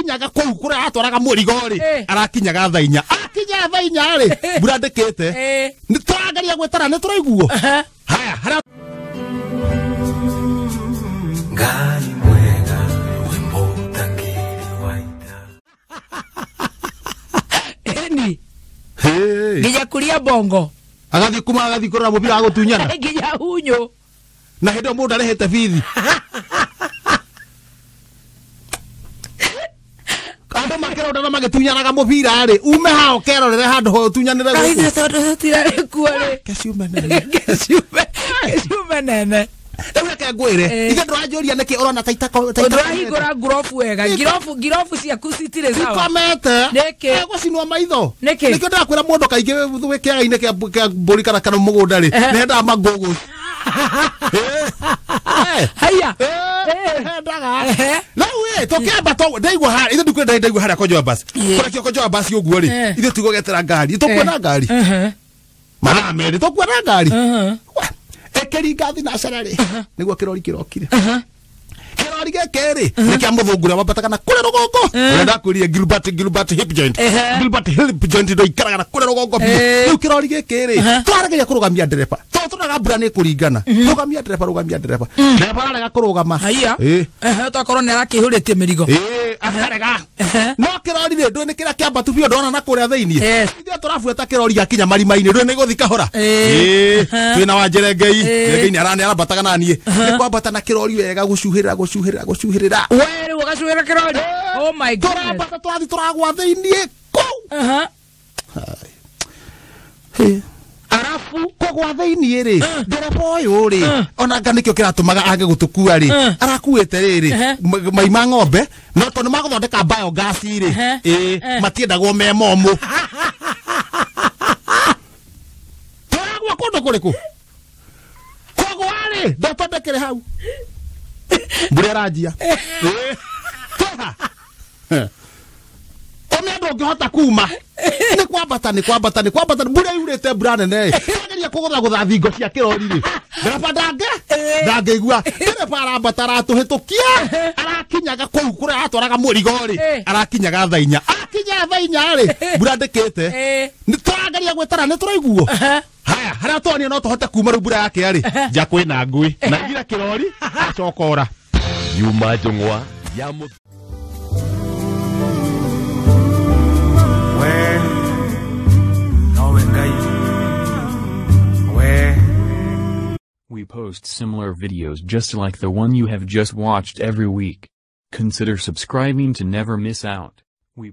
Arakinyaga kũu kũrĩa atwaraga mũrigo rĩ, arakinyaga thaa inya. Akinya thaa inya rĩ, mbura ndĩkĩte. Nĩ tũrageria gwĩtara nĩ tũraiguo. Haya, harĩa Ngai mwega we mũtangĩri wa ita. Eni nginya kuria bongo agathiĩ kuma agathiĩ kũrora mũbira wa gũtunyana nginya hunyo na hĩndĩ ĩyo mũndũ arĩhĩte bithi. Andũ makĩrondana magĩtunyanaga mũbira rĩ, ume haha ũkerorere handũ ho ũtunyanĩre gũkũ. Kaithe tondũ tũtirarĩ kuo rĩ. Keciume nene. Keciume nene. Rĩu reke ngwĩre, ithe ndũranjũria nĩkĩ ũrona ta itako ta Ndũrahingũra ngurobu wega. Ngirobu ciaku citirĩ sawa. Ikomete. Nĩkĩ? Egũcinwo maitho. Nĩkĩ? Nĩkĩo ndĩrakwĩra mũndũ kaingĩ wĩ kĩaga-inĩ kĩa mbũri kana mũgũnda rĩ, nĩhendaga mangũgũ. Haya. Hendaga. Rĩu ĩ, tũkĩamba ndaigua harĩa, ithuĩ ndikwenda ndaigua harĩa Konjoa bus. Kũrekio Konjoa bus ũguo rĩ, ithuĩ tũgũgetera ngari, tũkuona ngari. Mathaa merĩ tũkuona ngari. Ĩkĩringa thinacara rĩ, nĩguo kĩrori kĩrokire. Kĩrori gĩkĩ rĩ, nĩ kĩa mũthũngũ ũrĩa wambataga na kũrĩa rũgongo. Ũrĩa ndakwĩrire Gilbert hip joint. Gilbert hip joint ndũikaraga na kũrĩa rũgongo biũ. Rĩu kĩrori gĩkĩ rĩ, tũrageria kũrũgamia ndereba. Tondũ tũronaga mbura nĩ ĩkũringana. Rũgamia ndereba, rũgamia ndereba. Ndereba ararega kũrũgama. Haya. Tokorwo nĩ arakĩihũrĩtie mĩrigo. Akarega. No kĩrori rĩ, ndũĩ nĩ kĩrĩa kĩambatu biũ ndona na kũrĩa thĩinĩ. Ithuĩ tũrabuata kĩrori gĩakinya marima-inĩ, ndũĩ nĩ gũthiĩ kahora. Twĩna wa Njerengei. Njerengei nĩ arambataga na niĩ. Nĩ kwambata na kĩrori wega gũcuhĩrĩra gũcuhĩrĩra gũcuhĩrĩra. We rĩu ũgacuhĩra kĩrori. Oh my goodness. Tũrambata tũrathiĩ tũragwa thĩinĩ kũu. Arafu kũgwa thĩinĩ rĩ, ndereba ũyũ rĩ, ona anga nĩkĩo kĩratũmaga age gũtũkua rĩ, arakuĩte rĩrĩ mai ma ng'ombe, no tondũ nĩmagũthondeka biogas rĩ, matiendagwo me momũ. Tũragwa kũndũ kũrĩkũ? Kũgwa rĩ, ndoto ndĩkĩrĩ hau. Mbura ĩranjia. Tũha. Ũmĩa ndũngĩhota kuma. Nĩ kwambata, nĩ kwambata, nĩ kwambata. Mbura yurĩte mbura nene. Tũrageria kũgũthagũtha thingo cia kĩrori rĩ. Ndereba ndangĩigua. Ndereba arambata aratũhĩtũkia. Arakinyaga kũu kũrĩa atwaraga mũrigo rĩ, arakinyaga thaa inya. Akinya thaa inya rĩ, mbura ndĩkĩte. Nĩ tũrageria gwĩtara nĩ tũraiguo. Haya, harĩa tuonire no tũhote kuma rĩu mbura yakĩa rĩ, nja kwĩna ngũĩ. Na ngira kĩrori, acoka ora. Yuma njũng'wa ya mũthia. We nowe Ngai. We. We post similar videos just like the one you have just watched every week. Consider subscribing to never miss out. We